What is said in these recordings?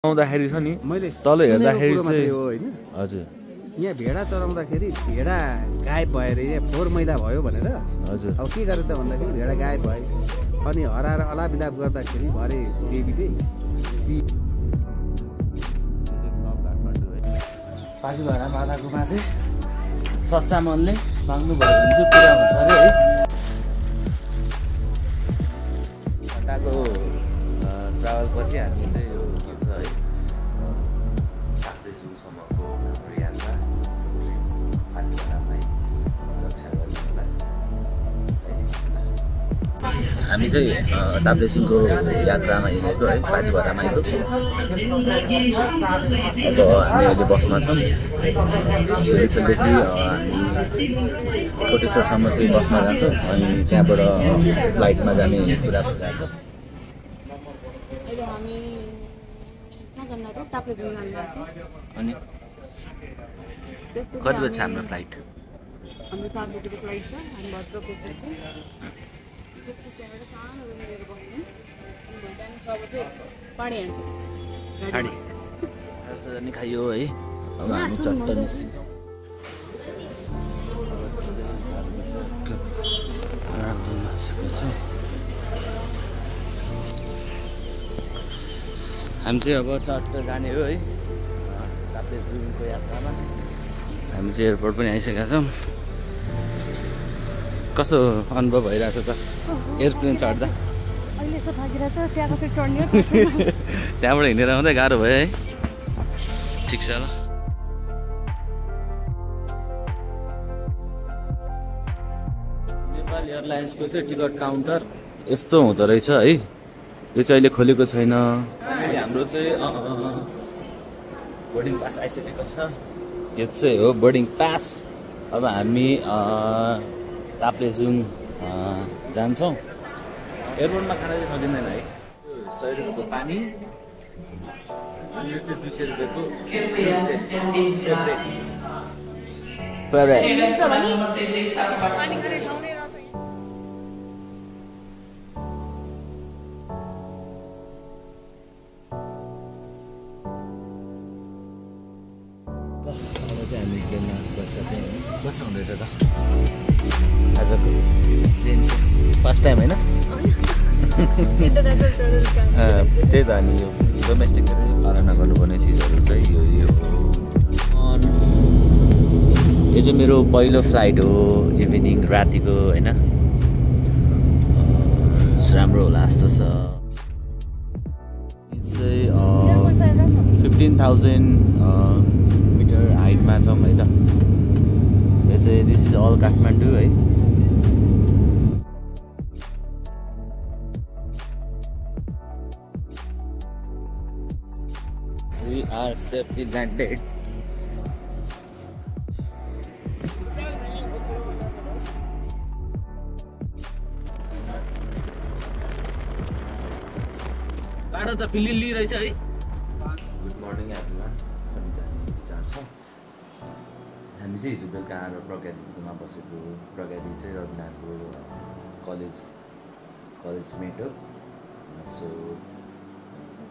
आउँदाखेरि छ नि मैले तल हेर्दाखेरि चाहिँ हो हैन हजुर यहाँ भेडा चराउँदाखेरि भेडा गायब भएर यहाँ फोहोर मैला भयो भनेर हजुर अब के गरे त भन्दाखेरि भेडा गायब भयो अनि हराएर अलाबिलाप गर्दाखेरि भरे देवीले पाखी भएर माता गुफा चाहिँ सच्चा मनले माग्नु भयो भने चाहिँ पुरा हुन्छ अरे है घन्टाको ट्राभल पछि हामी चाहिँ यो के भन्छ है काभ्रे जुसम्मको हाम्रो यात्रा पाठशालामै रक्षा गर्नुलाई हामी चाहिँ ताप्लेजुङको यात्रामा हिँडेको है पाठीभरामा आएको अब हामी अहिले बसमा छौँ फेरि हामी कोटेश्वरसम्म चाहिँ बसमा जान्छौँ अनि त्यहाँबाट फ्लाइटमा जाने कुरा भइरहेको छ अनि कति बजी छ हाम्रो फ्लाइट हाम्रो 7 बजेको फ्लाइट छ हामी भद्र पुग्छौँ त्यसपछि त्यहाँबाट सानो रुम लिएर बस्छौँ अनि बिहान 6 बजे पाडी हान्छौँ गाडी नि खाइयो है अब हामी चट्ट निस्किन्छौँ हामी चाहिँ अब चट्ट जाने हो है ताप्लेजुङको यात्रामा हामी चाहिँ एयरपोर्ट पनि आइसकेका छौँ कस्तो अनुभव भइरहेछ त एयरप्लेन चढ्दा अहिले यसो थाकिरहेछ त्यहाँ कतै चढ्ने त्यहाँबाट हिँडेर आउँदै गाह्रो भयो है ठिक छ ल नेपाल एयरलाइन्सको चाहिँ टिकट काउन्टर यस्तो हुँदो रहेछ है यो चाहिँ अहिले खोलेको छैन हाम्रो चाहिँ बोर्डिङ पास आइसकेको छ यो चाहिँ हो बोर्डिङ पास अब हामी ताप्लेजुङ जान्छौँ एयरपोर्टमा खाना चाहिँ सकिँदैन है 100 रुपियाँको पानी अनि यो चाहिँ 200 रुपियाँको हामी ट्रेनमा बसिसक्यौँ कस्तो हुँदैछ त आजको ट्रेन फर्स्ट टाइम होइन त्यही त अनि यो डोमेस्टिक पालना गर्नुपर्ने चिजहरू चाहिँ यो चाहिँ मेरो पहिलो फ्लाइट हो इभिनिङ रातिको होइन राम्रो होला जस्तो छ यो चाहिँ 15,000 मिटर हाइटमा छौँ है त यो चाहिँ दिस इज अल काठमाडौँ है We are safely landed. बाटो त फिलिल्ली रहेछ है गुड मर्निङ एभ्रिवान हामी जान्छौँ हामी चाहिँ हिजो बेलुका आएर प्रज्ञादीमा बसेको प्रज्ञादी चाहिँ रविनाको कलेज मेट हो सो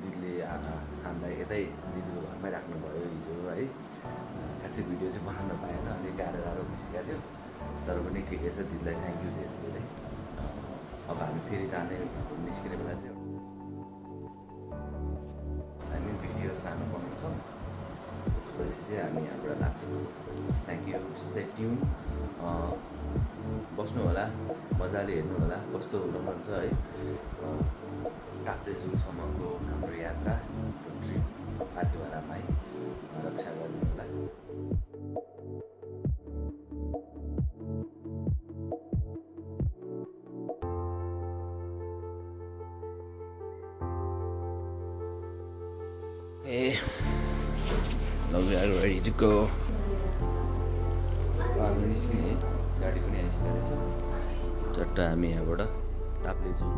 दिदीले हामीलाई यतै दिदीको घरमै राख्नुभयो हिजो है खासै भिडियो चाहिँ बनाउन पाएन अलिक गाह्रो भइसकेको थियो तर पनि ठिकै छ दिदीलाई थ्याङ्क यू धेरै धेरै अब हामी फेरि जाने निस्किने बेला चाहिँ हामी भिडियो सानो बनाउँछौँ त्यसपछि चाहिँ हामी यहाँबाट लाग्छौँ थ्याङ्क यू स्टे ट्युन बस्नु होला मजाले हेर्नु होला कस्तो रहन्छ है ताप्लेजुङसम्मको हाम्रो यात्रा ट्रिप पाठीभरामै रक्षा गर्नुलाई Now we are ready to go. हामी निस्किने है गाडी पनि आइसकेको छ चट्ट हामी यहाँबाट ताप्लेजुङ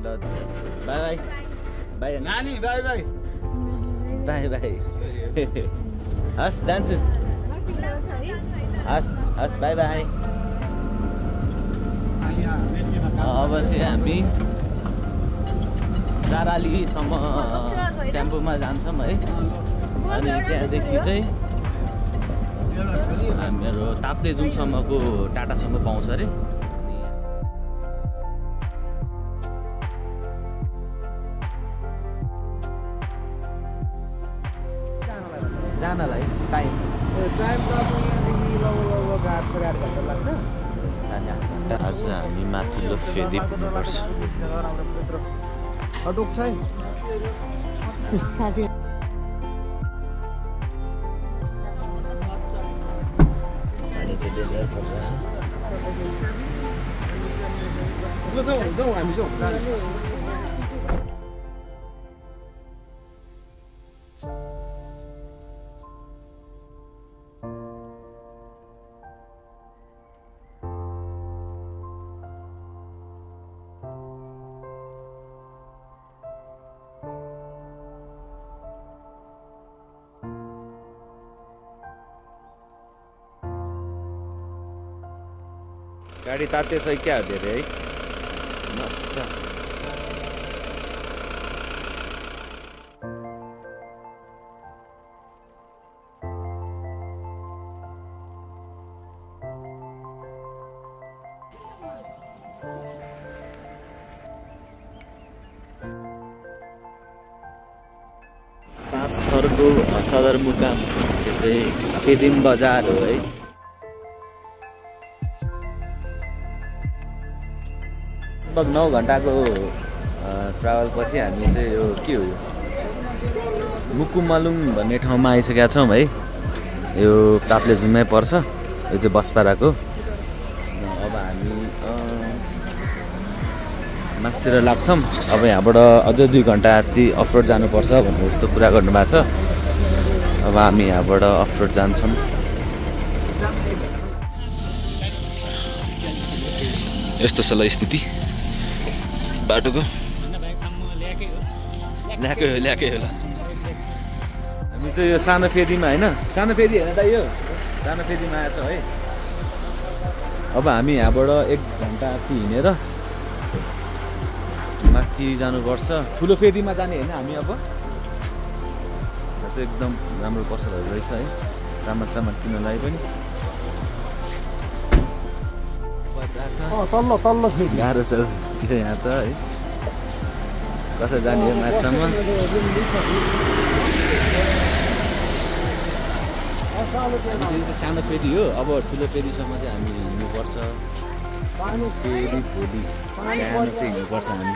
बाई बाई बाई नानी बाई बाई बाई बाई हस् जान्छु हस् बाई बाई अब चाहिँ हामी चारालीसम्म टेम्पोमा जान्छौँ है। अनि त्यहाँदेखि चाहिँ हामीहरू ताप्लेजुङसम्मको टाटासम्म पाउँछ अरे। जानलाई टाइम टाइम त यहाँदेखि लगभग 8-8.5 घन्टा लाग्छ। आज हामी माथिल्लो फेदी पुग्नुपर्छ। अटोक छ साथी जाउँ हामी जाउँ। गाडी तात्तिसक्यो क्या हो धेरै है। मस्त 5 थरको सदरमुकाम त्यो चाहिँ फेदिम बजार हो है। लगभग 9 घन्टाको ट्राभल पछि हामी चाहिँ यो के हो मुकुमलुङ भन्ने ठाउँमा आइसकेका छौँ है। यो ताप्लेजुङमै पर्छ। यो चाहिँ बसपाडाको। अब हामी मासतिर लाग्छौँ। अब यहाँबाट अझै 2 घन्टा जति अफरोड जानुपर्छ भन्ने जस्तो कुरा गर्नुभएको छ। अब हामी यहाँबाट अफरोड जान्छौँ। यस्तो छ ल स्थिति बाटोको। ल्याकै हो ल। हामी चाहिँ यो सानो फेदीमा होइन, सानो फेदी होइन दाइ, यो सानो फेदीमा आएछ है। अब हामी यहाँबाट 1 घन्टा जति हिँडेर माथि जानुपर्छ। ठुलो फेदीमा जाने होइन हामी। अब यहाँ चाहिँ एकदम राम्रो पसलहरू रहेछ है, सामान किन्नलाई पनि। तल्लो गाह्रो छ यहाँ छ है। कसै जाने हो माथिसम्म। सानो फेदी हो। अब ठुलो फेदीसम्म चाहिँ हामी हिँड्नुपर्छ। फेरि भोलि बिहान चाहिँ हिँड्नुपर्छ हामी।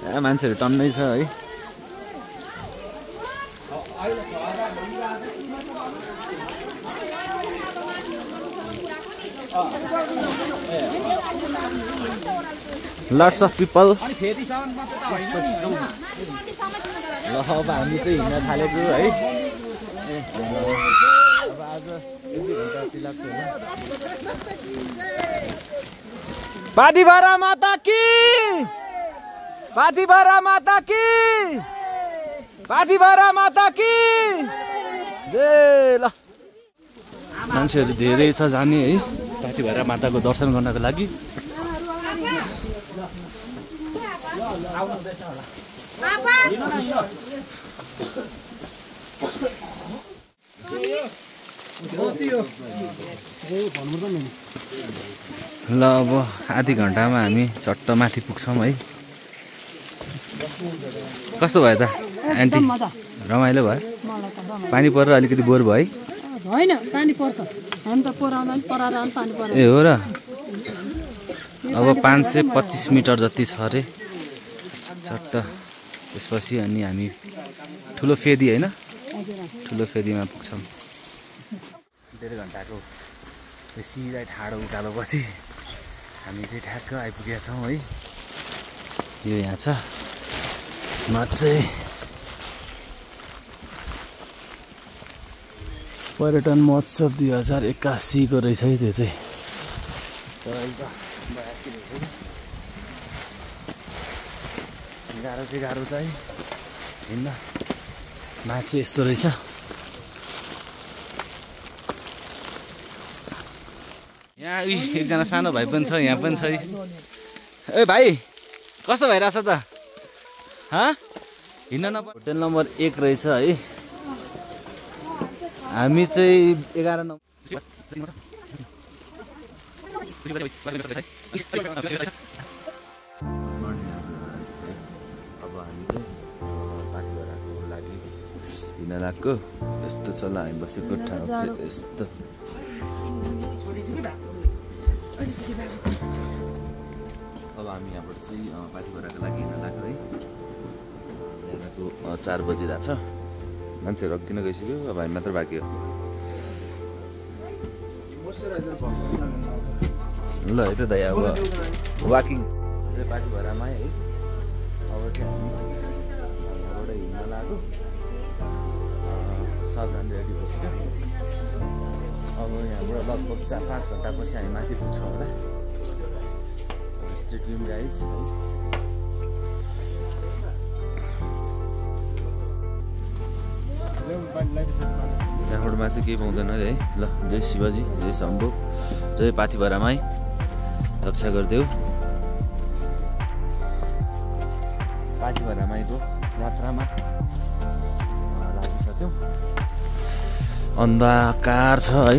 यहाँ मान्छेहरू टन्नै छ है। Lots of people. ल अब हामी चाहिँ हिँड्न थालेको है। अब आज 1-2 घन्टा जति लाग्छ होला। पाथिभरा माता की, पाथिभरा माता की, पाथिभरा माता की जय। ल मान्छेहरू धेरै छ जाने है पाथिभरा माताको दर्शन गर्नको लागि। ल अब आधी घन्टामा हामी चट्ट माथि पुग्छौँ है। कस्तो भयो त आन्टी? रमाइलो भयो? पानी परेर अलिकति बोर भयो है? होइन, पानी पर्छ। हामी त पराउँदा पनि पराएर पानी पर्छ। ए हो र? अब 525 मिटर जति छ अरे चट्ट। त्यसपछि अनि हामी ठुलो फेदी होइन, ठुलो फेदीमा पुग्छौँ। 1.5 घन्टाको सिधै ठाडो उकालो पछि हामी चाहिँ ठ्याक्क आइपुगेका छौँ है। यो यहाँ छ मत चाहिँ पर्यटन महोत्सव 2081 को रहेछ है त्यो चाहिँ। गाह्रो छ है हिँड्न। माथि यस्तो रहेछ। यहाँ एकजना सानो भाइ पनि छ, यहाँ पनि छ। ए भाइ कस्तो भइरहेछ त? हिँड्न नपर्ने होटल नम्बर 1 रहेछ है। हामी चाहिँ 11 नम्बर अब हामी चाहिँ पाथिभराको लागि हिँड्न लाग्यो। यस्तो छ ल हामी बसेको ठाउँ चाहिँ यस्तो। अब हामी यहाँबाट चाहिँ पाथिभराको लागि हिँड्न लाग्यो है। यहाँको 4 बजिरहेको छ, मान्छेहरू अघि गइसक्यो, अब हामी मात्र बाँकी हो। ल है त दाइ, अब वाकिङ चाहिँ पाथिभरामै है। अब चाहिँ हामी यहाँबाट हिँड्न लाग्यो, सबजना रेडी बस्यो। अब यहाँबाट लगभग 4-5 घन्टापछि हामी माथि पुग्छौँ होला। स्टेडियम गाइस है। यहाँबाटमा चाहिँ केही पाउँदैन है। ल जय शिवजी, जय शम्भु, जय पाथिभरामै रक्षा गरिदेऊ। पाथिभरामाईको यात्रामा लागिसक्यौँ। अन्धकार छ है।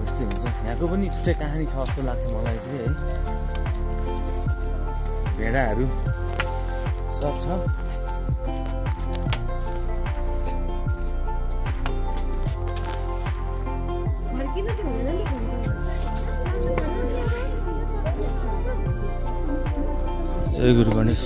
यस्तै हुन्छ, यहाँको पनि छुट्टै कहानी छ जस्तो लाग्छ मलाई चाहिँ है। भेडाहरू सब छ। जय गुरु गणेश।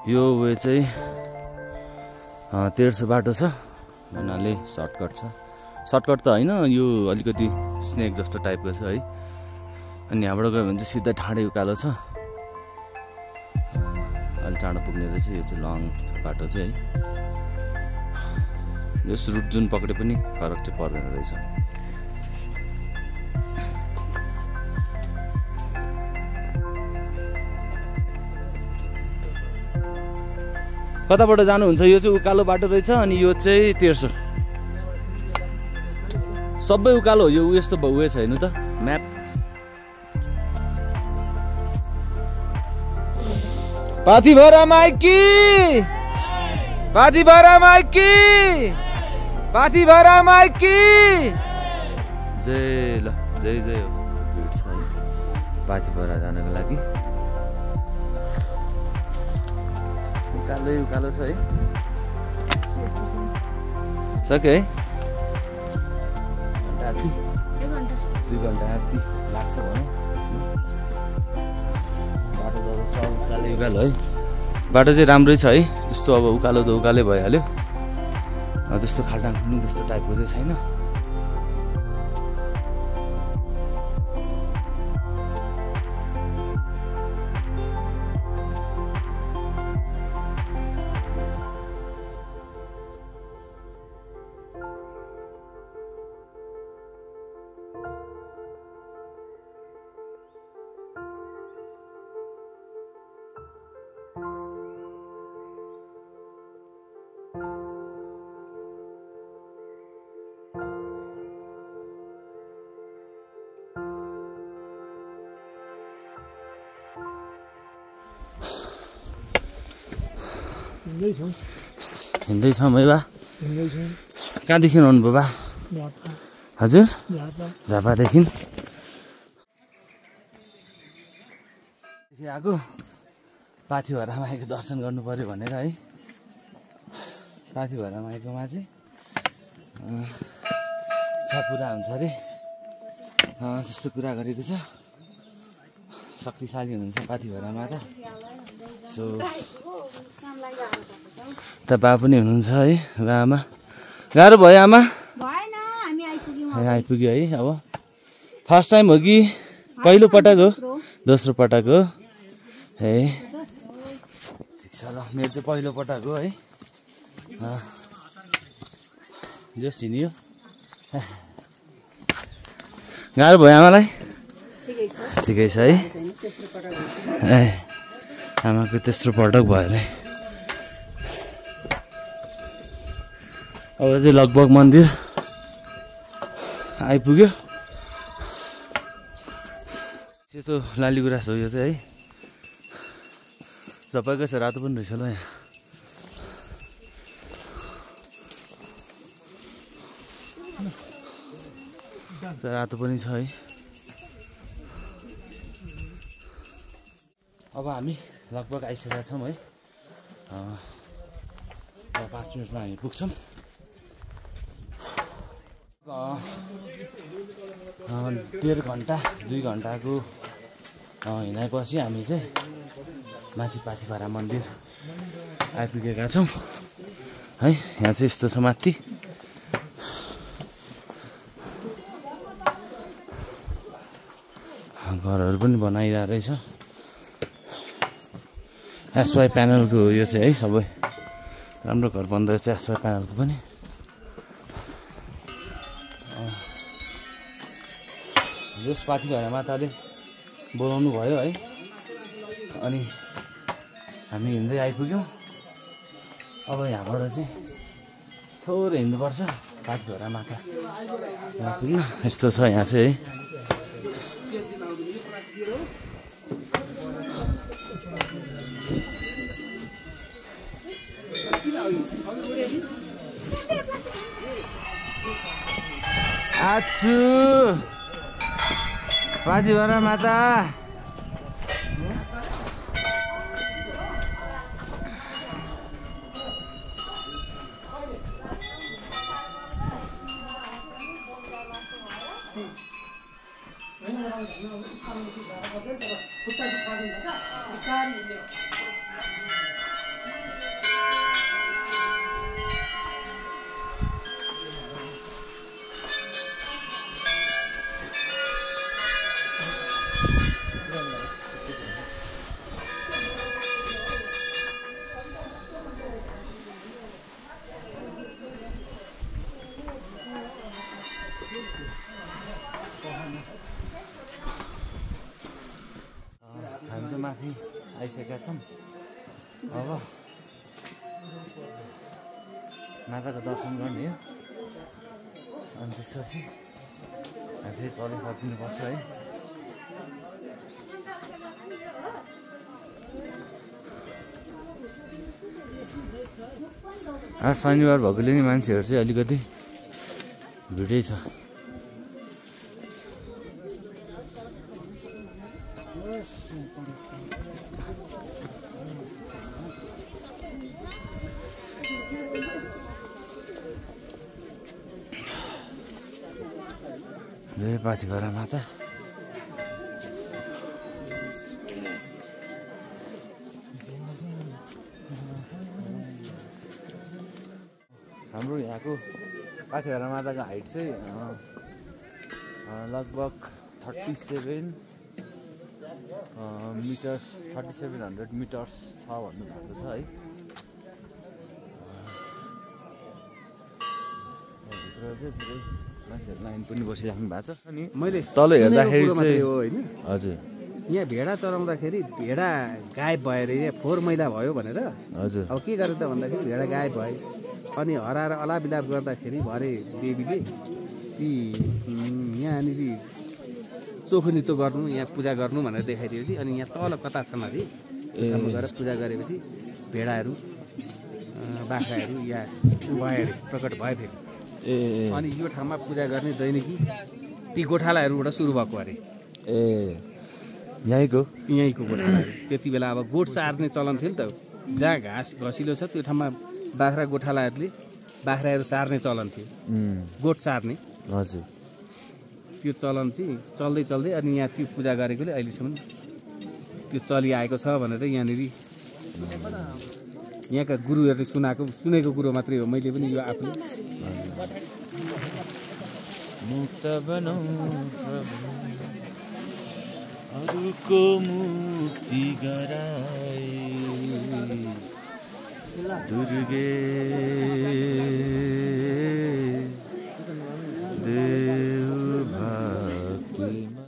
यो वे चाहिँ 1300 बाटो छ भन्नाले सर्टकट छ। सर्टकट त होइन, यो अलिकति स्नेक जस्तो टाइपको छ है। अनि यहाँबाट गयो भने चाहिँ सिधा ठाडै उकालो छ। अलि टाढो पुग्ने रहेछ। यो चाहिँ लङ बाटो चाहिँ है। यस रुट जुन पक्रे पनि फरक चाहिँ पर्दैन रहेछ। कताबाट जानुहुन्छ? यो चाहिँ उकालो बाटो रहेछ अनि यो चाहिँ 1300। सबै उकालो हो यो, यस्तो उयो छैन त म्याप। पाथिभरामाई की, पाथिभरामाई की, पाथिभरामाई की जय। ल जय जय होस्। भिड छ है पाथिभरा जानको लागि। उकालै उकालो छ है। सक्यो है। घन्टा हात्ती 2 घन्टा हात्ती लाग्छ भनौँ। बाटो त सब उकालै उकालो है। बाटो चाहिँ राम्रै छ है। त्यस्तो अब उकालो त उकालै भइहाल्यो। त्यस्तो खाल्टाङ खुल्टुङ त्यस्तो टाइपको चाहिँ छैन। हिँड्दैछौँ है बा। कहाँदेखि आउनुभयो बा? हजुर झापादेखि आएको। पाथिभरामाईको दर्शन गर्नु पर्यो भनेर है। पाथी भएर माइकोमा चाहिँ इच्छा पुरा हुन्छ अरे जस्तो कुरा गरेको छ। शक्तिशाली हुनुहुन्छ पाथी भएर माता। सो त बा पनि हुनुहुन्छ है र आमा। गाह्रो भयो आमा? आइपुग्यो है। अब फर्स्ट टाइम हो कि पहिलो पटक हो? दोस्रो पटक हो है। ठिक छ ल, मेरो चाहिँ पहिलो पटक हो है। जो सिनियो गाह्रो भयो आमालाई? ठिकै छ है। ए आमाको तेस्रो पटक भयो अरे। अब चाहिँ लगभग मन्दिर आइपुग्यो। सेतो लाली गुराँस हो यो चाहिँ है। तपाईँको छ रातो पनि रहेछ ल यहाँ। रातो पनि छ है। अब हामी लगभग आइसकेका छौँ है। 5 मिनटमा हामी पुग्छौँ। 1.5 घन्टा 2 घन्टाको हिँडाइपछि हामी चाहिँ माथि पाथिभरा मन्दिर आइपुगेका छौँ है। यहाँ चाहिँ यस्तो छ माथि। घरहरू पनि बनाइरहेको रहेछ। एसवाई प्यानलको यो चाहिँ है, सबै राम्रो घर बन्दो रहेछ एसवाई प्यानलको पनि। यस पाथी भएर माताले बोलाउनु भयो है। अनि हामी हिँड्दै आइपुग्यौँ। अब यहाँबाट चाहिँ थोरै हिँड्नुपर्छ पाथी भएर माता पुग्न। यस्तो छ यहाँ चाहिँ है। आछु पाथी भएर माता। हामी चाहिँ माथि आइसकेका छौँ। अब माताको दर्शन गर्ने हो। अनि त्यसपछि हामी फेरि तल फर्किनुपर्छ है। आज शनिबार भएकोले नि मान्छेहरू चाहिँ अलिकति भिडै छ। जय पाथिभरा माता। हाम्रो यहाँको पाथिभरा माताको हाइट चाहिँ लगभग 37 मिटर्स 3700 मिटर्स छ भन्नु भएको छ है। भित्र चाहिँ पुरै मान्छेहरू लाइन पनि बसिराख्नु भएको छ। अनि मैले तल हेर्दाखेरि चाहिँ होइन हजुर यहाँ भेडा चराउँदाखेरि भेडा गायब भयो अरे। यहाँ फोहोर मैला भयो भनेर। हजुर अब के गर्यो त भन्दाखेरि भेडा गायब भयो। अनि हराएर अलाबिलाप गर्दाखेरि भरे देवीले ती यहाँनिर चोखो गर्नु, यहाँ पूजा गर्नु भनेर देखाइदिएपछि अनि यहाँ तल कता छन् अरे ठाउँमा गएर पूजा गरेपछि भेडाहरू बाख्राहरू यहाँ भयो अरे, प्रकट भयो फेरि। अनि यो ठाउँमा पूजा गर्ने दैनिकी ती गोठालाहरूबाट सुरु भएको अरे। यहीँको गोठालाहरू त्यति बेला अब गोठ चार्ने चलन थियो नि त। जहाँ घाँस घसिलो छ त्यो ठाउँमा बाख्रा गोठालाहरूले बाख्राहरू सार्ने चलन थियो, गोठ सार्ने। हजुर त्यो चलन चाहिँ चल्दै चल्दै अनि यहाँ त्यो पूजा गरेकोले अहिलेसम्म त्यो चलिआएको छ भनेर यहाँनिर यहाँका गुरुहरूले सुनेको कुरो मात्रै हो, मैले पनि यो आफूले मुक्त बनाऊ अरूको मुक्ति गराए दुर्गे देव भक्तिमा।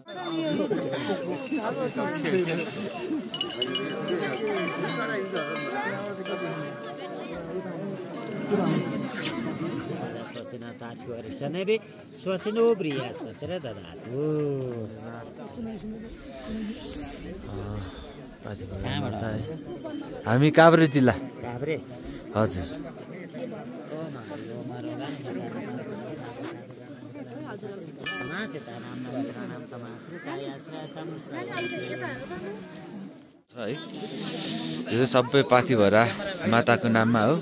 हामी काभ्रे जिल्ला। हजुर है यो सबै पाथिभरा माताको नाममा हो।